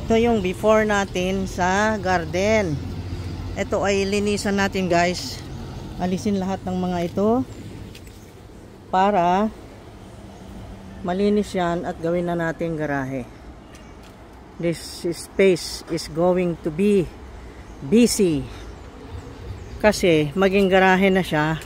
Ito yung before natin sa garden. Ito ay linisan natin guys. Alisin lahat ng mga ito para malinis yan at gawin na natin garahe. This space is going to be busy kasi maging garahe na siya.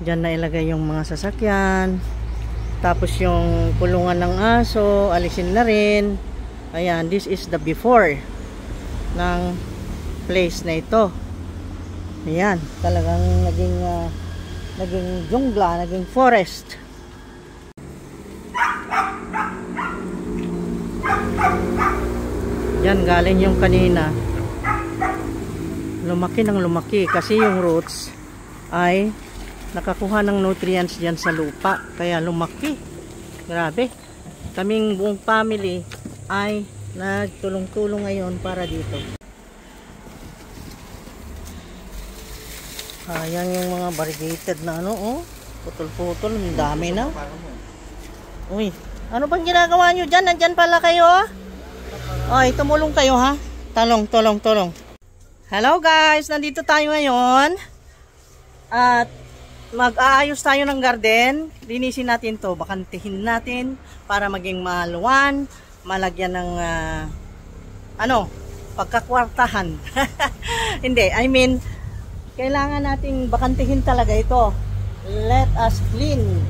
Diyan na ilagay yung mga sasakyan, tapos yung kulungan ng aso alisin na rin. Ayan, this is the before ng place na ito. Ayan, talagang naging jungla, naging forest. Yan galing yung kanina. Lumaki ng lumaki kasi yung roots ay nakakuha ng nutrients dyan sa lupa. Kaya lumaki. Grabe. Kaming buong family ay nagtulong-tulong ngayon para dito. Ayan yung mga variegated na ano, oh. Putol-putol, ang dami na. Uy, ano bang ginagawa nyo dyan? Nandyan pala kayo, ah? Oy, tumulong kayo, ha? Tulong. Hello guys, nandito tayo ngayon. At mag-aayos tayo ng garden. Linisin natin to, bakantihin natin para maging maluwan, malagyan ng pagkakwartahan. Hindi, I mean, kailangan nating bakantihin talaga ito. Let us clean.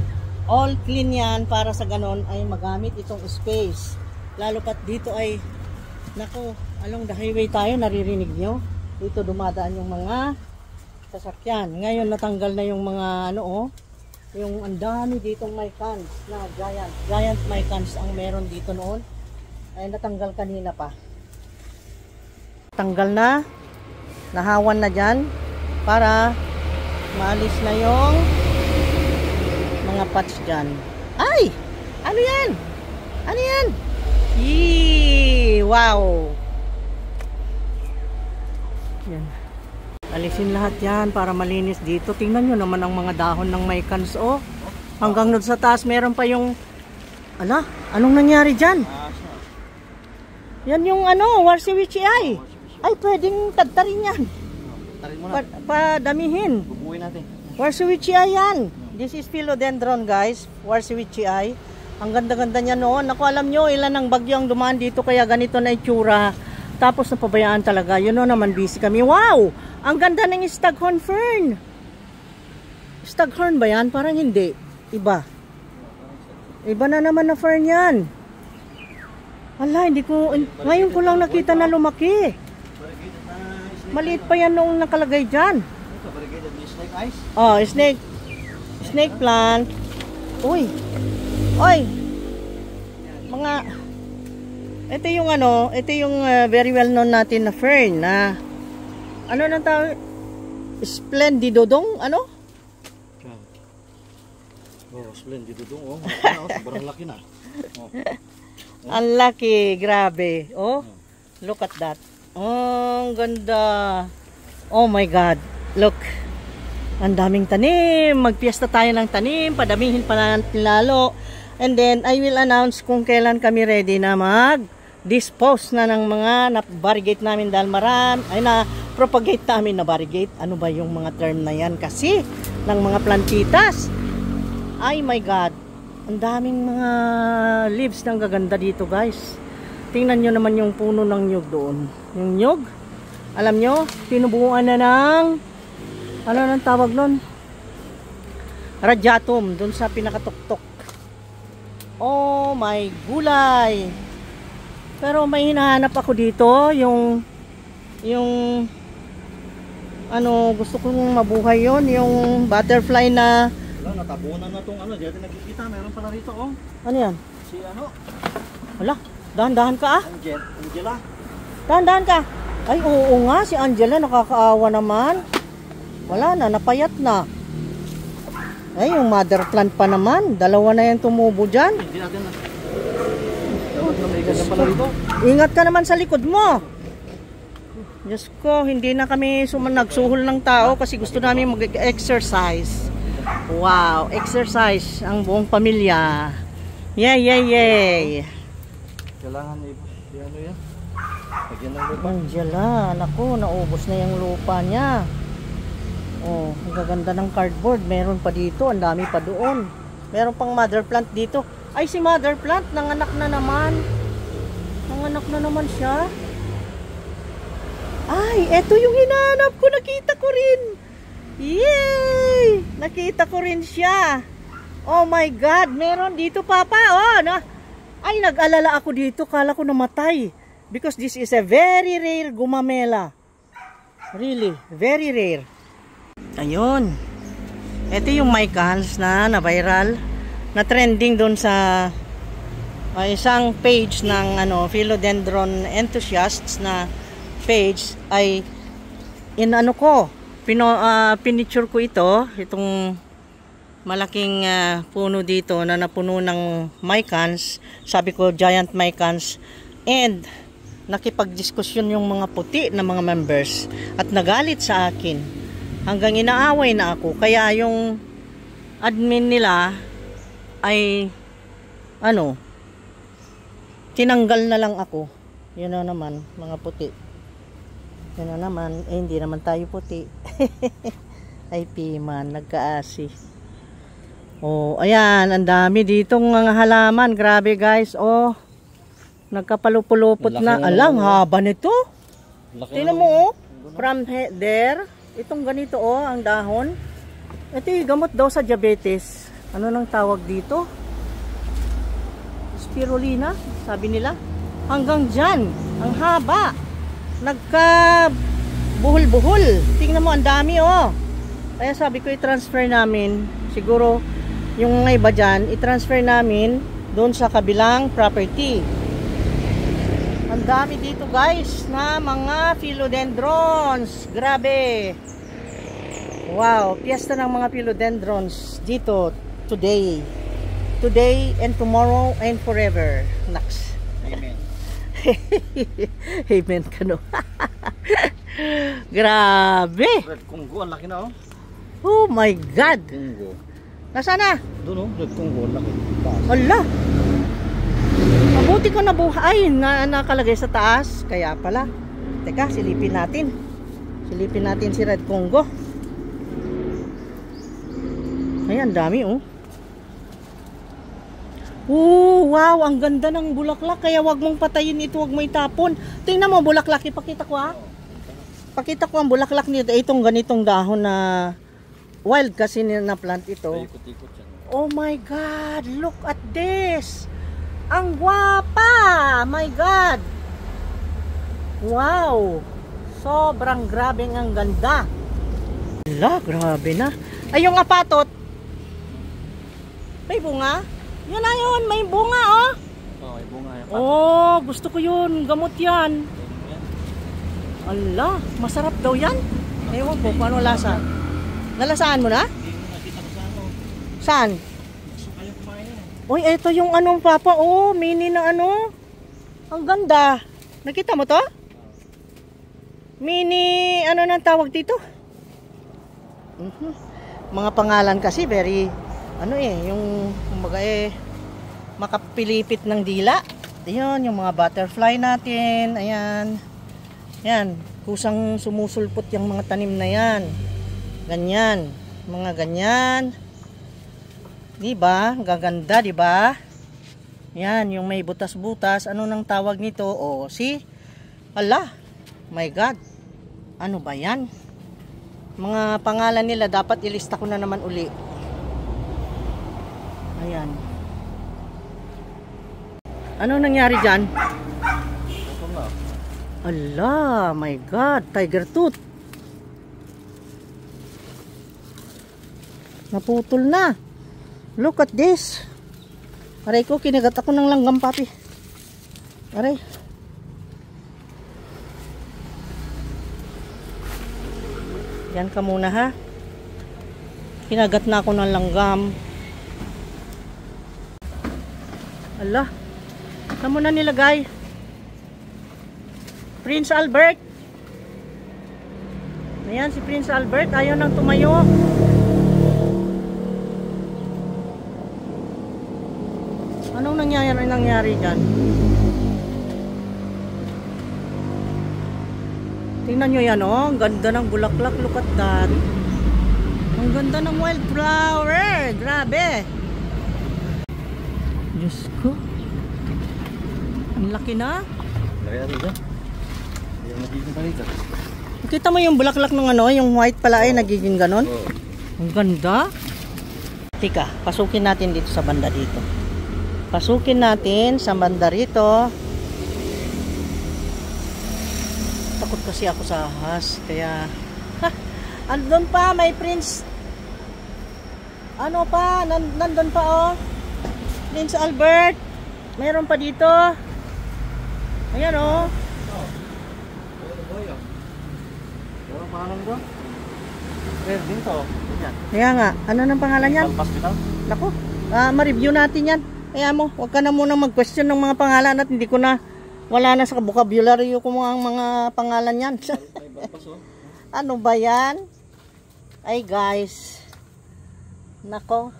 All clean yan para sa ganon ay magamit itong space. Lalo pat dito ay, naku, along the highway tayo, naririnig nyo. Dito dumadaan yung mga sasakyan. Ngayon natanggal na yung mga yung andami ditong mycans na giant mycans ang meron dito noon. Ay natanggal kanina pa. Tanggal na. Nahawan na dyan para maalis na yung mga pots dyan. Ay! Ano yan? Ano yan? Yee! Wow! Yan. Alisin lahat yan para malinis dito. Tingnan nyo naman ang mga dahon ng mycans, oh. Hanggang doon sa taas meron pa yung anong nangyari dyan? Yan yung warsiwichi ay. Ay, pwedeng tadtarin yan. Padamihin. Bubuhin natin. Warsiwichi ay yan. This is philodendron guys. Warsiwichi ay. Ang ganda-ganda niya noon. Naku, alam nyo ilan ang bagyo ang dumaan dito kaya ganito na itsura. Tapos napabayaan talaga. Yun naman busy kami. Wow! Ang ganda ng staghorn fern. Staghorn ba yan? Parang hindi. Iba. Iba na naman na fern yan. Ala, ngayon ko lang nakita na lumaki. Maliit pa yan noong nakalagay dyan. Snake eyes? Oh, snake plant. Uy. Oy. Ito yung very well known natin na fern na nang tawag? Splendidodon, Oh, Splendidodon, oh. Sobrang laki na. Oh. Ang laki, grabe. Oh, look at that. Oh, ang ganda. Oh my God. Look. Ang daming tanim. Magpiesta tayo ng tanim. Padamihin pa natin lalo. And then, I will announce kung kailan kami ready na mag-dispose na ng mga na-variegate namin dahil na-propagate namin na variegate. Ano ba yung mga term na yan? Kasi, ng mga plantitas. Ay my God. Ang daming mga leaves ng gaganda dito guys. Tingnan nyo naman yung puno ng nyug doon. Yung nyug, alam nyo, pinubuuan na ng, nang tawag nun? Radiatum, doon sa pinakatuktok. Oh my gulay! Pero may hinahanap ako dito, yung gusto kong mabuhay yon, yung butterfly na. Wala, natabunan na tong diyan nakikita, meron pala rito, oh. Ano yan? Si Wala, dahan-dahan ka ah. Angela. Dahan-dahan ka. Ay, oo nga, si Angela nakakaawa naman. Wala na, napayat na. Ay, yung mother plant pa naman. Dalawa na yan tumubo dyan. Hindi natin na. May ganda pala rito. Ingat ka naman sa likod mo. Diyos ko, hindi na kami nagsuhol ng tao kasi gusto namin mag-exercise. Wow, exercise ang buong pamilya. Yay! Kailangan ano yan? Lagyan ng lupa. Angela, naku, naubos na yung lupa niya. Oh, ang gaganda ng cardboard. Meron pa dito, ang dami pa doon. Meron pang mother plant dito. Ay, si mother plant, nanganak na naman. Nanganak na naman siya. Ay, eto yung hinahanap ko. Nakita ko rin. Yay! Nakita ko rin siya. Oh my God, meron dito, Papa. Oh, na. Ay, nag-alala ako dito. Kala ko namatay. Because this is a very rare gumamela. Really, very rare. Ayun. Ito yung mycans na viral, na trending doon sa isang page ng philodendron enthusiasts na page ay pinicture ko itong malaking puno dito na napuno ng mycans. Sabi ko giant mycans, and nakipagdiskusyon yung mga puti na mga members at nagalit sa akin hanggang inaaway na ako, kaya yung admin nila ay tinanggal na lang ako. Yun na naman, mga puti. Yun na naman, hindi naman tayo puti. Ay piman, nagkaasi. Oh, ayan, ang dami ditong mga halaman. Grabe guys, oh. Nagkapalupulupot na. Alang, haba nito. Tingnan mo, oh. From there, itong ganito, oh, ang dahon. Ito yung gamot daw sa diabetes. Ano nang tawag dito? Spirulina, sabi nila. Hanggang dyan, ang haba. Nagka-buhol-buhol. Tingnan mo, ang dami, oh. Kaya sabi ko, i-transfer namin. Siguro, yung mga iba dyan, i-transfer namin doon sa kabilang property. Ang dami dito, guys, na mga philodendrons. Grabe. Wow, piyesta ng mga philodendrons dito today. Today and tomorrow and forever. Naks. Amen. Amen ka, no? Grabe. Red Congo, ang laki na, oh. Oh my God. Congo. Nasaan na? Doon, oh, Red Congo, ang laki. Wala. Mabuti ko nabuhay na nakalagay sa taas. Kaya pala. Teka, silipin natin. Silipin natin si Red Congo. Ayan, dami, oh. Oh, wow, ang ganda ng bulaklak. Kaya wag mong patayin ito, wag mo itapon. Tingnan mo, bulaklak. Ipakita ko, ha. Pakita ko ang bulaklak nito. Itong ganitong dahon na wild kasi na plant ito. Oh my God, look at this. Ang gwapa. My God. Wow. Sobrang grabe ang ganda. Hala, grabe na. Ay, yung apatot. May bunga? Yun na yun, may bunga, oh. Oh, may bunga yan. Oh, gusto ko yun. Gamot yan. Ala, masarap daw yan. Ewan ko, paano lasa? Nalasaan mo na? Hindi mo nakita ko sa ano. Saan? Gusto kayo kumain yan. Uy, ito yung anong papa, oh. Mini na ano. Ang ganda. Nakita mo to? Mini, ano nang tawag dito? Mga pangalan kasi, very, yung kumbaga makapilipit ng dila. Ayun, yung mga butterfly natin. Ayan. Yan, kusang sumusulpot yung mga tanim na yan. Ganyan, mga ganyan. Diba? Gaganda, diba? Yan, yung may butas-butas. Ano nang tawag nito? Oh, see? Ala, my God. Ano ba yan? Mga pangalan nila, dapat ilista ko na naman uli. Ayan. Ano nangyari dyan? Ito na. Ala, my God, tiger tooth. Naputol na. Look at this. Aray ko, kinagat ako ng langgam, papi. Aray. Yan ka muna, ha. Kinagat na ako ng langgam. Ala. Saan mo na nilagay? Prince Albert. Ayan si Prince Albert, ayaw nang tumayo. Anong nangyari dyan? Tingnan nyo yan, oh. Ang ganda ng bulaklak. Look at that. Ang ganda ng wildflower. Grabe. Diyos ko. Ang laki na. Laki natin dyan. Yung nagiging palita. Nakita mo yung bulaklak ng ano, yung white pala ay nagiging ganon? Oo. Ang ganda. Tika, pasukin natin dito sa banda dito. Pasukin natin sa banda rito. Takot kasi ako sa ahas, kaya andun pa, my prince. Ano pa, nandun pa oh. Prince Albert. Mayroon pa dito. Ayan oh. Anong pangalan ko? Red din to. Yan. Kaya nga, ano nang pangalan yan? Hospital? Naku, ma-review natin yan. Kaya mo, huwag ka na muna mag-question ng mga pangalan at hindi ko na, wala na sa vocabulary ko mga pangalan yan. Ano ba yan? Ay guys. Nako.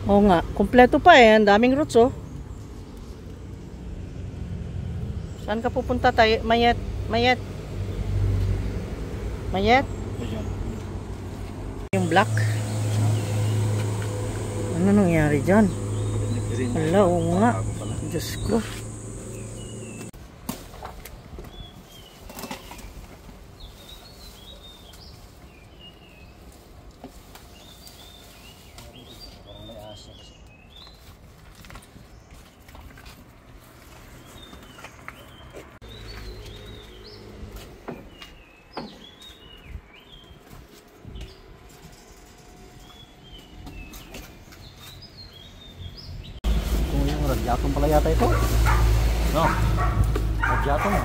Oo nga, kompleto pa eh. Ang daming roots oh. Saan ka pupunta tayo? Mayet? Mayet? Mayet? Yung black. Ano nangyari dyan? Wala, oo nga. Diyos ko. Radyatong pala yata ito. No. Radyatong.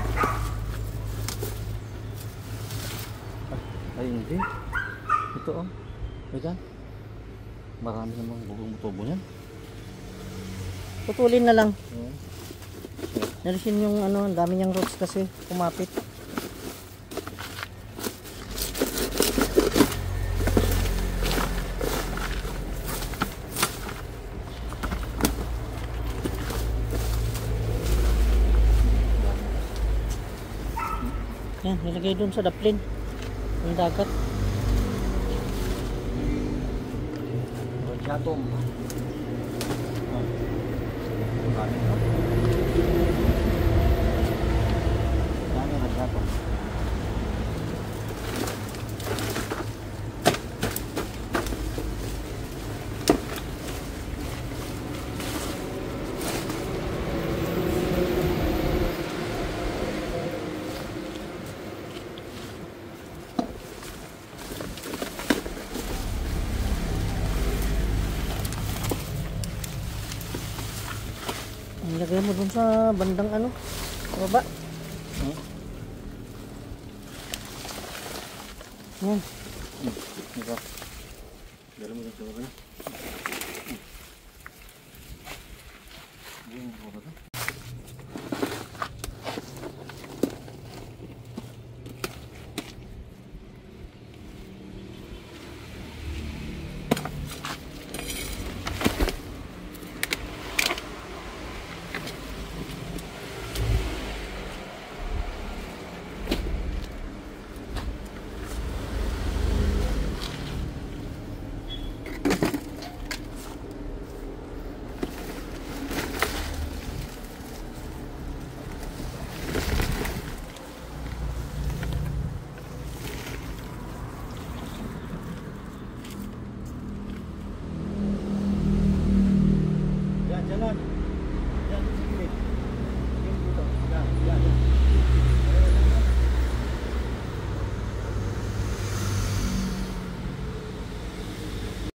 Ay hindi. Ito oh. Ito. Marami namang bubong-tubo niyan. Putulin na lang. Nalisin yung ano, ang dami niyang roots kasi kumapit. Yan, nilagay dun sa daplin. Yung dagat. Radyatong. Dami radyatong. Ilagay mo dun sa bandang ano, sa baba. Yan. Ito. Dala mo dun sa baba. Yung baba.